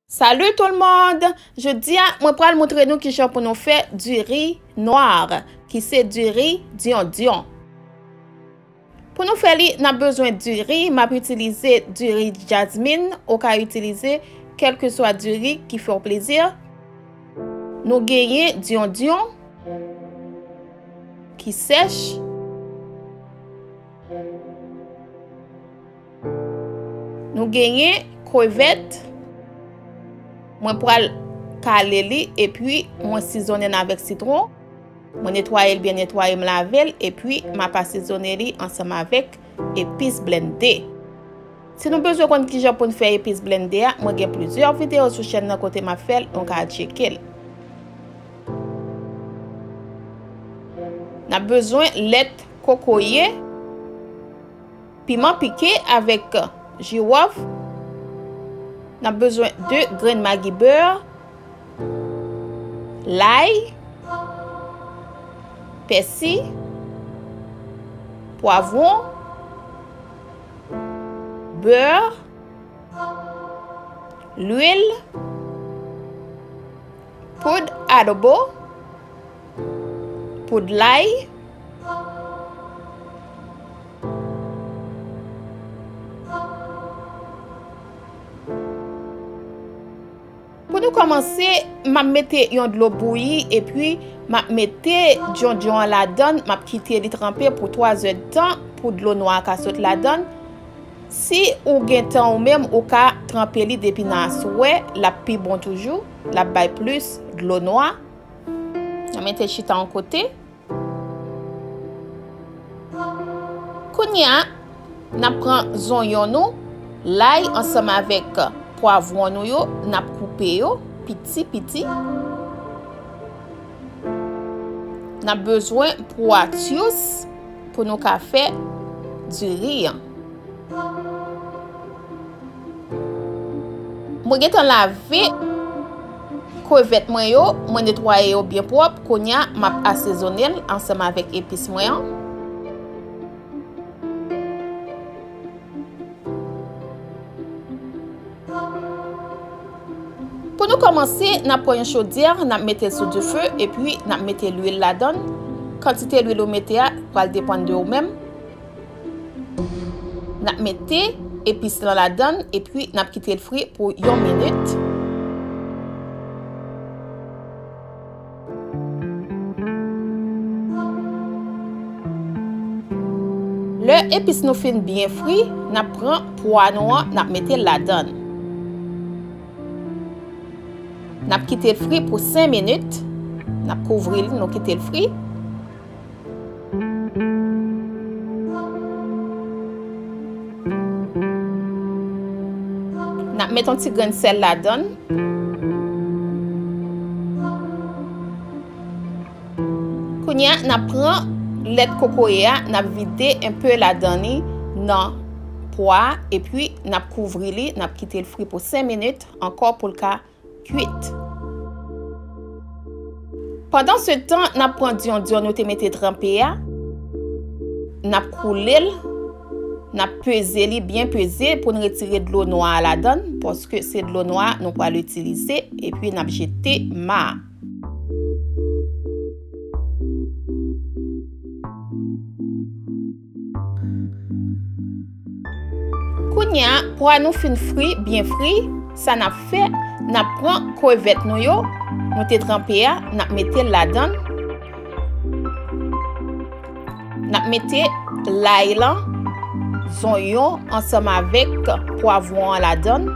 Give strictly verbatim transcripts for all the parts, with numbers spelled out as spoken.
Salut tout le monde! Jodi a, mwen pral montre nou kijan pou nou fè diri nwa, ki se diri dyondyon. Pou nou fè li, n ap bezwen diri, m ap itilize diri jasmine, ou ka itilize kèlkeswa diri ki fè w plezi. Nou genyen dyondyon ki sèch. Nou genyen krevèt. Mwen pral kale li epi mwen sizonnen l avèk sitwon. Mwen netwaye l byen netwaye, m lave l epi m ap asezone li ansanm avèk epis blende. Si nou bezwen konn kijan pou n fè epis blende a, mwen gen plizyè videyo sou chèn nan kote m ap fè l, nou ka al tcheke l. N ap bezwen lèt kokoye, piman pike avèk jiwòf. N ap bezwen de grenn magi bè, lay, pèsi, pwavwon, bè, lwil, poud adobo, poud lay. Pou nou kòmanse, m ap mete yon dlo bouyi epi m ap mete dyondyon an ladan l, m ap kite li tranpe pou twa zèdtan pou dlo nwa a ka sot ladan l. Si ou gen tan ou menm, ou ka tranpe li depi nan aswè, l ap pi bon toujou, l ap bay plis dlo nwa. N ap mete chita yon kote. Kounye a, n ap pran zonyon nou, lay ansanm avèk pwavwon nou yo, n ap koupe yo piti piti. N ap bezwen pwa tyous pou nou ka fè diri an. Mwen gentan lave krevèt mwen yo, mwen netwaye yo byen pwòp. Kounye a, m ap asezone l ansanm avèk epis mwen an. Pou nou kòmanse, n ap pran yon chodyè, n ap mete l sou dife, epi n ap mete lwil ladan l. Kantite lwil ou mete a pral depann de ou menm. N ap mete epis lan ladan l, epi n ap kite l fri pou yon minit. Lè epis nou fin byen fri, n ap pran pwa nou an, n ap mete l ladan l. N ap kite l fri pou senk minit. N ap kouvri l, nou kite l fri. N ap met yon ti grenn sèl ladan l. Kounye a, n ap pran lèt kokoye a, n ap vide enpe ladan li nan pwa a, epi n ap kouvri li, n ap kite l fri pou senk minit ankò pou l ka kwit. Pandan se tan, n ap pran dyondyon nou te mete tranpe a, n ap koule l, n ap peze li byen peze pou n retire dlo nwa a ladan l, paske se dlo nwa a nou pral itilize, epi n ap jete ma a. Kounye a, pwa nou fin fri, byen fri, sa n ap fè, n ap pran krevèt nou yo, nou te tranpe a, n ap mete l ladan l. N ap mete lay lan, zonyon ansanm avèk pwavwon an ladan l.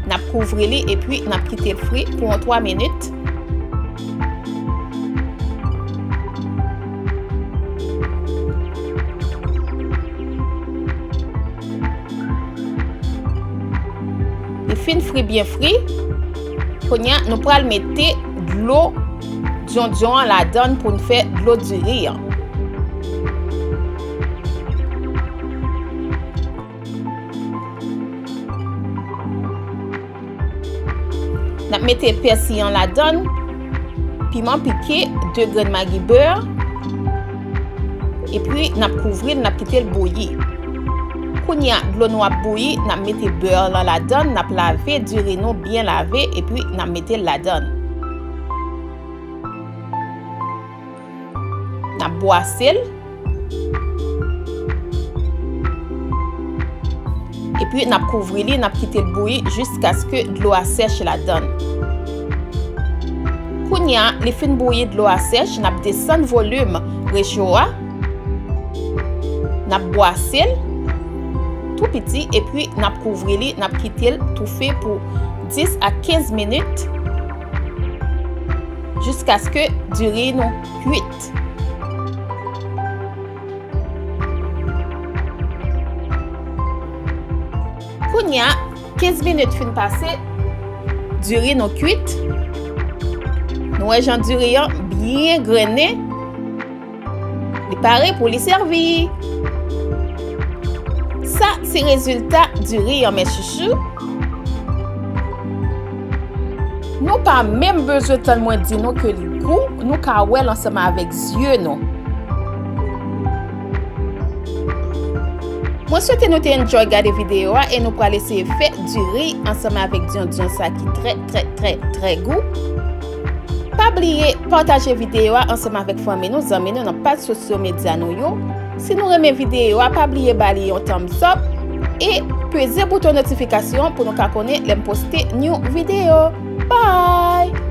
N ap kouvri li epi n ap kite l fri pou yon twa minit. Li fin fri byen fri. Kounye a, nou pral mete dlo dyondyon an ladan l pou n fè dlo diri an. N ap mete pèsi an ladan l. Piman pike, de grenn magi bè, epi n ap kouvri l, n ap kite l bouyi. Kounye a, dlo nou ap bouyi, n ap mete bè lan ladan l, n ap lave diri nou byen lave, epi n ap mete l ladan l. N ap bwase l. Epi n ap kouvri li, n ap kite l bouyi jiskaske dlo a sèch ladan l. Kounye a, li fin bouyi, dlo a sèch, n ap desann volim recho a. N ap bwase l tou piti, epi n ap kouvri li, n ap kite l toufe pou dis a kenz minit, jiskaske diri nou kwit. Kounye a, kenz minit fin pase, diri nou kwit. Nou wè jan diri an byen grennen. Li pare pou li sèvi. Sa se rezilta diri an, mes chouchous. Nou pa menm bezwen tann mwen di nou ke li gou, nou ka wè l ansanm avèk zye nou. Mwen swete nou te enjoy gade videyo a e nou pral eseye fè diri ansanm avèk dyondyon sa ki trè, trè, trè, trè gou. Pa bliye pataje videyo a ansanm avèk fanmi nou, zanmi nou nan paj sosyo medya nou yo. Si nou renmen videyo a, pa bliye ba li yon thumbs up e peze bouton notifikasyon pou nou ka konnen lè m poste new videyo. Bye!